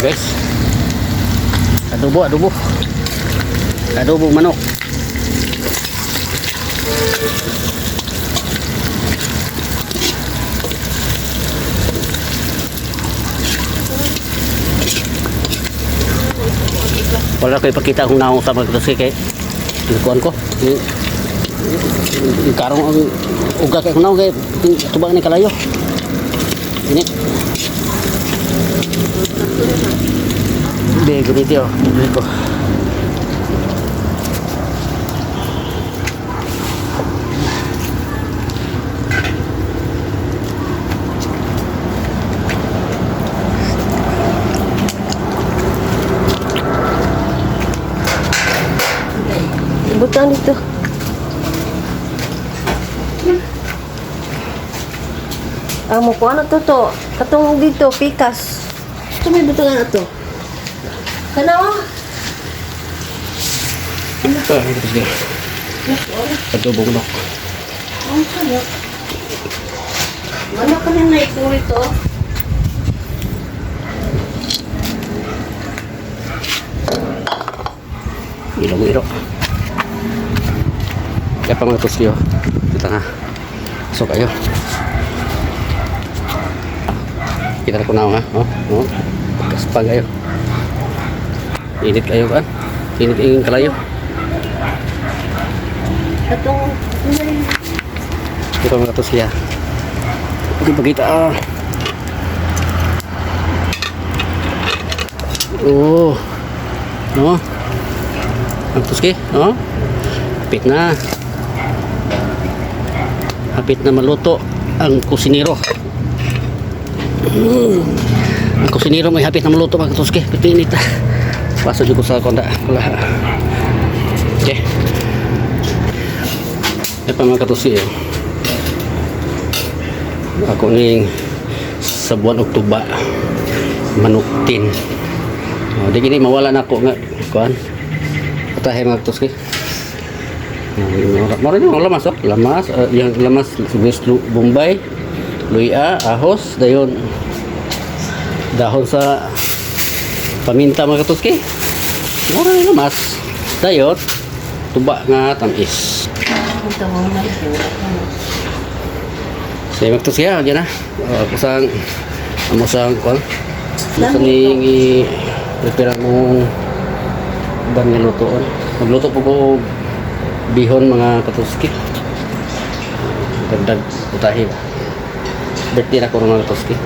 Guys. Adobo, adobo. Adobo manok. Wala ko ipakita kung naong sa mga kay kuan ko. Yung karong ang uga kay kunaw kay tubang ni kalayo. Init. Hindi, gumiti oh. Bibili ko. Butang dito. Amo ko ano to to? Katong dito pikas. Ito may butangan ato. Kana oh. Ah, ito sige. Adobong manok. Ang sarap. Wala ka na naipuri to. Ilong iro. Kaya pa mga tusyo. Kita na. So kayo. Kita na ko na ha. Oh, oh. Kaspa kayo. Init kayo kan? Init ingin kalayo. Katong Ito mga tusya. Okay, pagkita ah. Oh. No? Ang tuski, no? Hapit na. Hapit na maluto ang kusinero. Ang kusinero may hapit na maluto mga tuski. Pitinit. Paso ko sa konda. Wala. Okay. Ito pa mga katuski. Eh. Ako ning sa buwan Oktuba manuktin. Oh, di gini mawala na ako nga kuan. Patahe mga katuski. Mara yung lamas oh. Lamas, yung lamas West Bombay, luya, ahos, dayon dahon sa paminta mga katuski. Mura yung lamas. Dayon tuba nga tamis. Ito mo na. Sige, magtusiya, diyan na. Kusang, amo sang, kuan. Amo sa ning i-prepare mong ban nga lutoon. Magluto po ko og bihon mga katuski. Dagdag putahe ba. Birthday na ko mga katuski.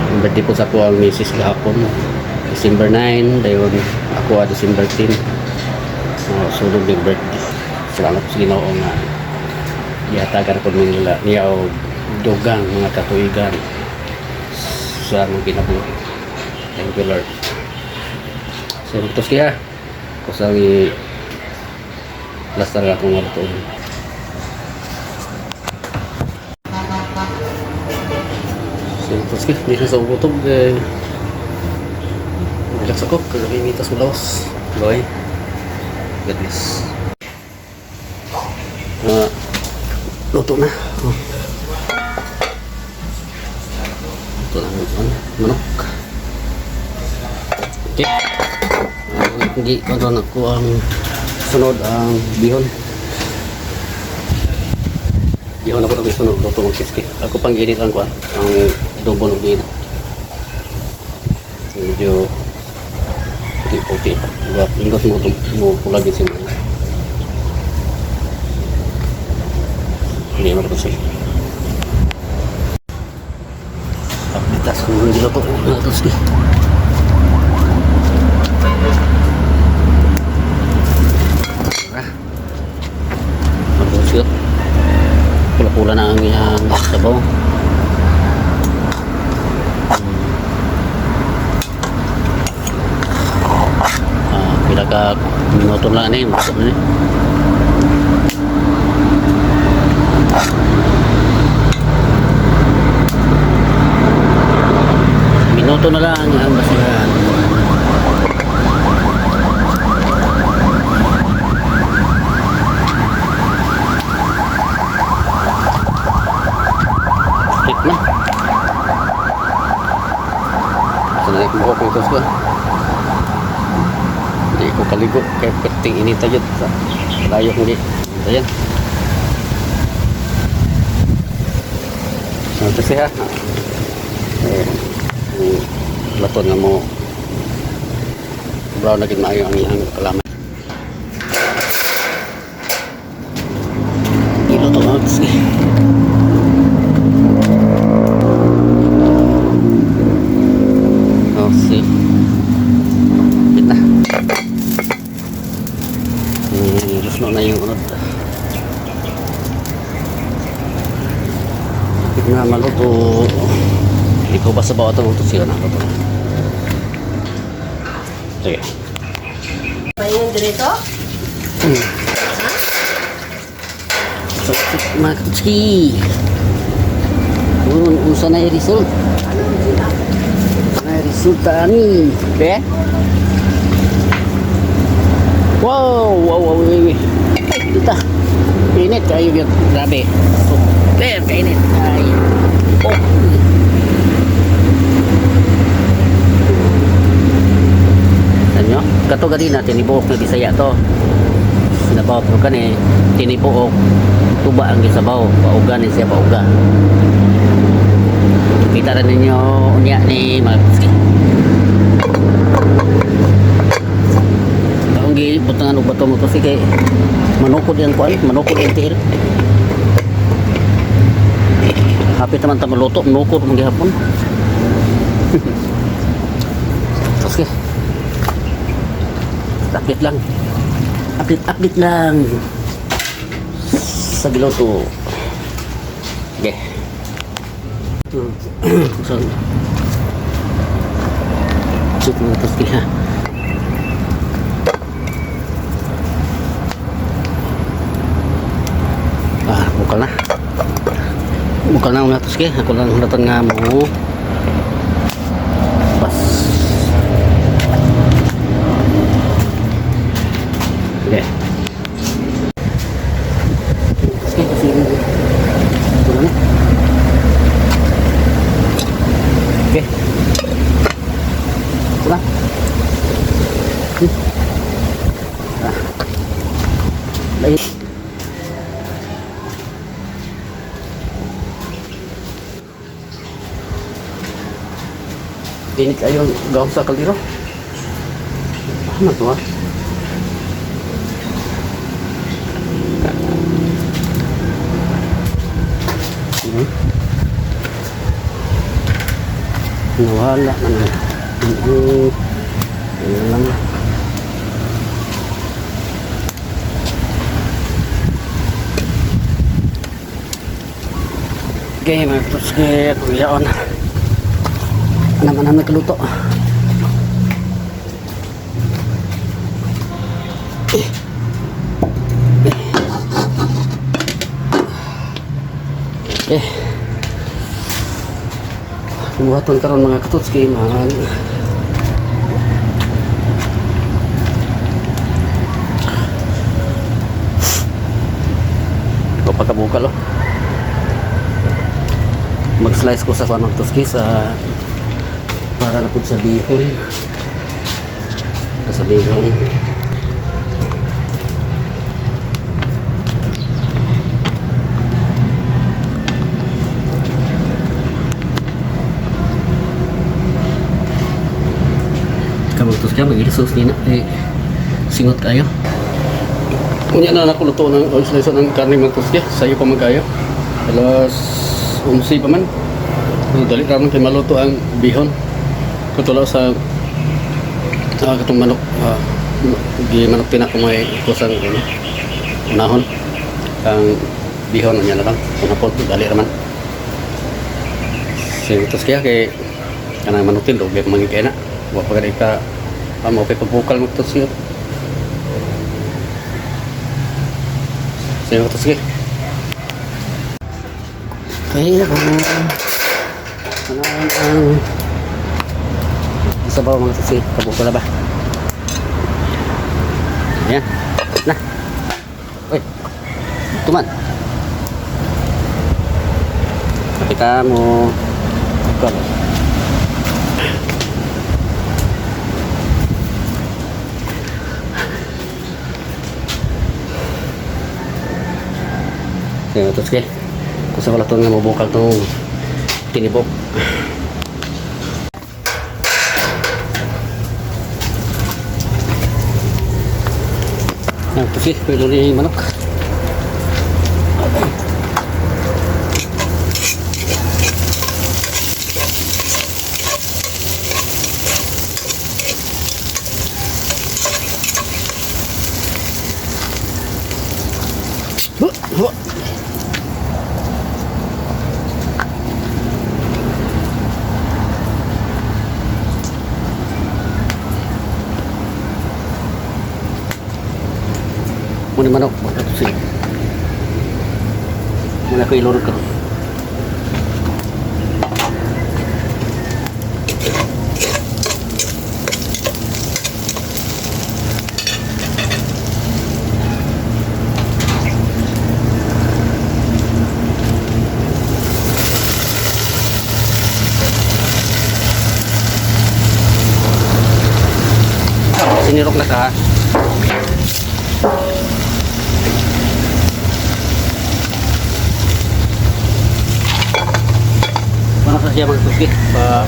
Ang birthday po sa ko ang misis gahapon. December 9, dayon ako December 10. Sunod yung birthday. Salamat sa Ginoo nga ihatagan ko nila niya og dugang mga katuigan sa among kinabuhi. Thank you, Lord. So, magtos kaya. Kusang i last na akong malutoon. So, magtos kaya. Hindi sa ugutob. Eh, relax ako. Kagabi mitas mo lawas. Bye. God bless. Luto na. Oh. Luto na ang ano, manok. Okay. Hindi ko na ko ang sunod ang bihon. Bihon ako ng sunod luto ng kiski. Ako pang init ang kuan, ang adobo ng init. Medyo puti-puti pa. Diba? Ingos mo mo pulagin si mga. Hindi naman kasi. Update sa mga giluto mga toski. Tara. Magusyo. Pula-pula na ang iyang sabaw. Pila ka minuto lang ni, maso ni. Minuto na lang ang basihan. Tikman. Buhok ko tos ko. Hindi ko kaligo kay perting inita jud sa layo kong di. Ayan. So, kasi ha. Eh, laton nga mo brown na gid maayo ang iyang kalamay. Iluto na ito. Oh, see. Bit na. Lusno na yung unod. Bit na maluto. Hindi ko basta ba ito luto siya na luto. Sige. Paingon dito? So, mga katutski. Unsa na yung result? Unsa na yung resulta ani? Be? Wow, wow, wow. Ay, dita. Init kayo yun. Grabe. Super kainit. Ay. Oh. Ano? Kato gani na tinibuok na Bisaya to. Sinabaw pero kani tinibuok tuba ang gisabaw, pauga ni siya pauga. Kita rin ninyo unya ni mga sige. Ang gibutangan og bato mo to sige manukod ang kuan, manukod ang tiil. Hapit naman ta maluto, manukod man gihapon. Sige. Update lang. Update, update lang. Sa giluto. Okay. So, shoot mga toski ha. Ah, bukal na. Bukal na mga toski. Ako lang hulatan nga mo. Bas. Okay. Sige, kasi ito na na. Okay. Ito na. Ah. Lain. Init kayo ang gaw sa kaldero. Ano to ah? Nawala na na. Ayun lang. Okay, mga katuske, kuyaon. Ano man ang nagluto. Eh. Buhaton karon mga katutski, mga ko pagkabukal oh. Mag-slice ko sa kuan mga katutski sa para na pud sa bihon. Sa bihon. Kamutos ka, mag-isos ni na. Eh, singot kayo. Unya na nakuluto ng o slice ng karne mga tusya. Sayo pa man kayo. Alas 11 pa man. So, dali ra man kay maluto ang bihon. Katulaw sa katong manok, gi manok tinak ko may kusang ano, unahon. Ang bihon unya na lang. Unapon, dali ra man. Singot kaya kay kanang manok tin lugi pa man kay na. Wa pa gani ka amo kay pagbukal mo tusya. Sige, ito, sige. Okay, ako. Ano ang sabaw mga sisi? Kabukol na ba? Ayan. Na. Uy. Tuman. Nakita mo. Bukal. Kaya ito, sige. Kung sa wala ito nga mabukal itong tinibok. Yan, ito sige. Pwede rin yung manok. Huh, huh. Muna manok, ito sige. Muna ko ilurog ko. Sinirok na ka ha. Para sa siya magtuki pa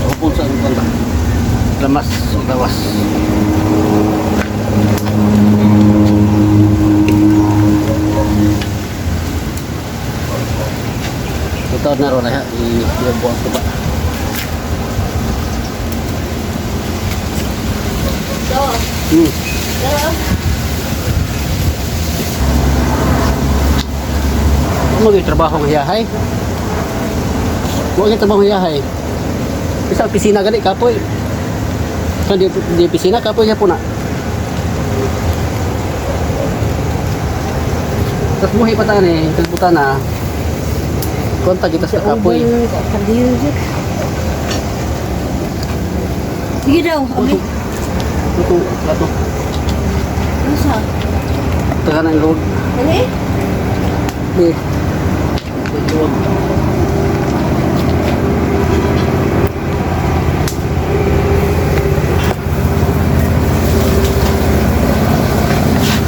upon sa ang ba? Lamas o gawas. Ito na ron ha, i-buwan ko ba? Ito. Ito. Ano yung trabaho ng hiyahay? Huwag yung trabaho ng hiyahay. Isa opisina gani kapoy. Sa di opisina kapoy siya po na. Tapos buhay pa tani, kalibutan na. Konta kita sa kapoy. Sige daw, abi. Ito, ito. Ano sa? Taga ng load. Ano eh? Eh. Ito.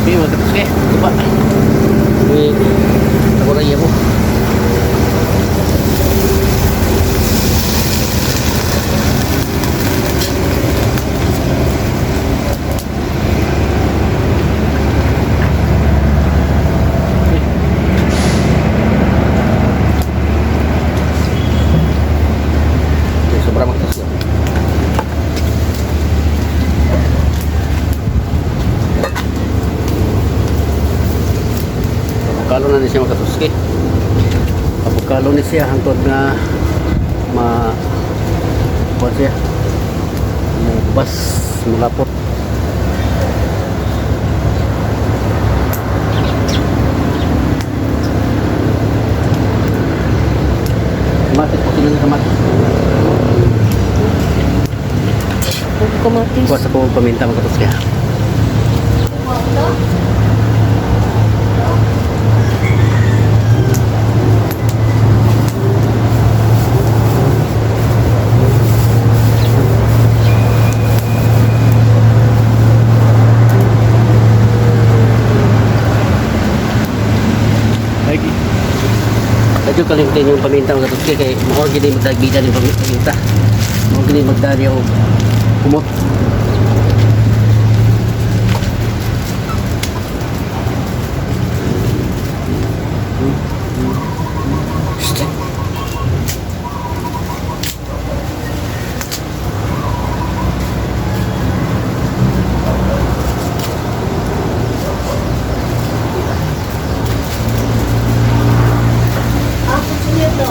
Okay, magkatapos kayo. Ito pa. May ako na iya mo. Okay, sobra magkatapos yun. Abukalo na ni siya makatuski. Abukalo ni siya hangtod nga ma kuwan siya. Mubas, mulapot. Kamatis po sila ng kamatis. Huwag kamatis. Kuha sa po paminta makatuski. Ito? Lagi. Medyo kalimtin yung paminta mga katuski kay mao gini magdagbida ng paminta. Mao gini magdali og kumot. Ah, kutsilyo to.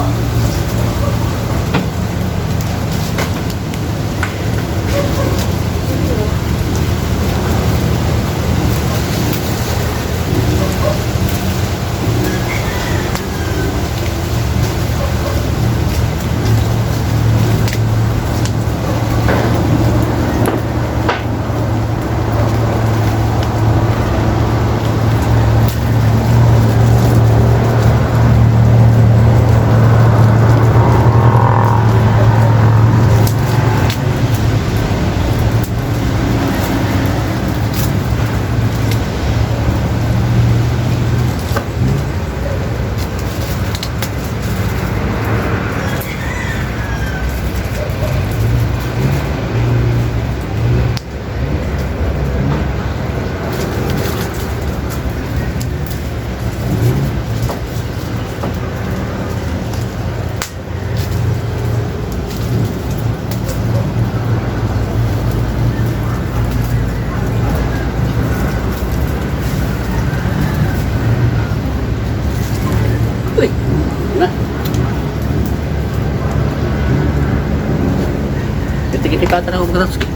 Tigit-tigit na ako mga toski.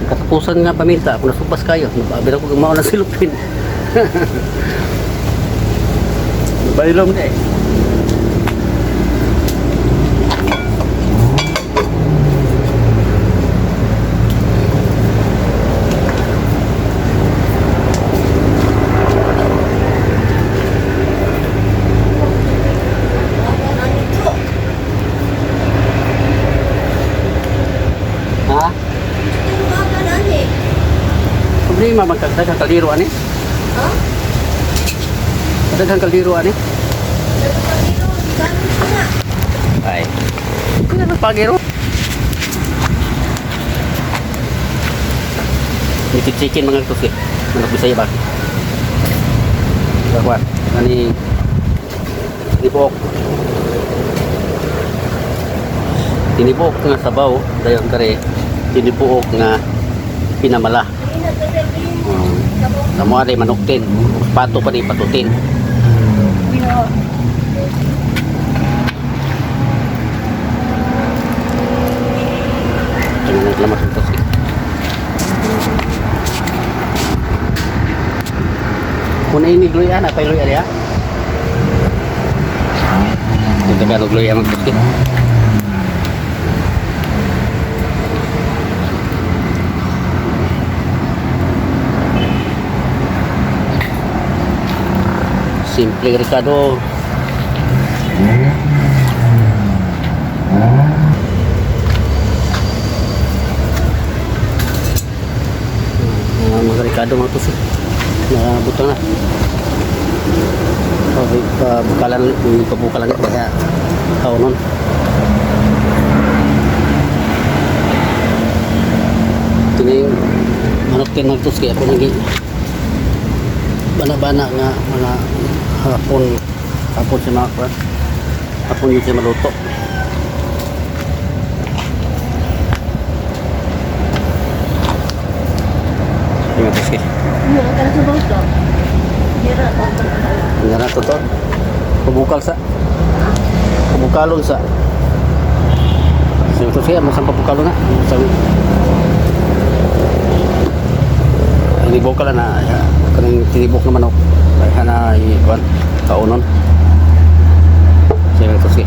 Katapusan nga paminta, ako nasubas kayo. Nababi ako gumawa ng silupin. Nabailom na eh. Ano to? Ha? Ano ka eh? Problema magkagdagang kaldero ani? Ha? Daghang kaldero ani? Nagpapakilo, gamit ko na. Ay. Kuya na pagero. Native chicken mga toski. Manok Bisaya ba? Bakwan. Ani tinibok. Tinibok nga sabaw dayon kare tinibuok nga pinamala. Ay, nagpapakilo. Namo ari manok tin. Pato pa ni patutin. Tingnan lang lamas ng toski. Kung nainig luya na, pa'y luya niya. Yung Tagalog luya mag toski. Simple Ricardo. Mga Ricardo mga toski. Nakabutang na. Pabukalan, pabukalan kaya kaunon. Tining manok tin magtuski ako nagi bana-bana nga mga hapon hapon si mga kuwan. Hapon yun siya maluto. Ingat tuski. Ano, ka na sa bangko? Hira, Ang na to to. Pabukal sa. Pabukalon sa. Sino to siya? Masang pabukalo na. Masang tinibok na ya, kanang tinibok na manok. Ay hana ikuan kaunon. Sino to siya?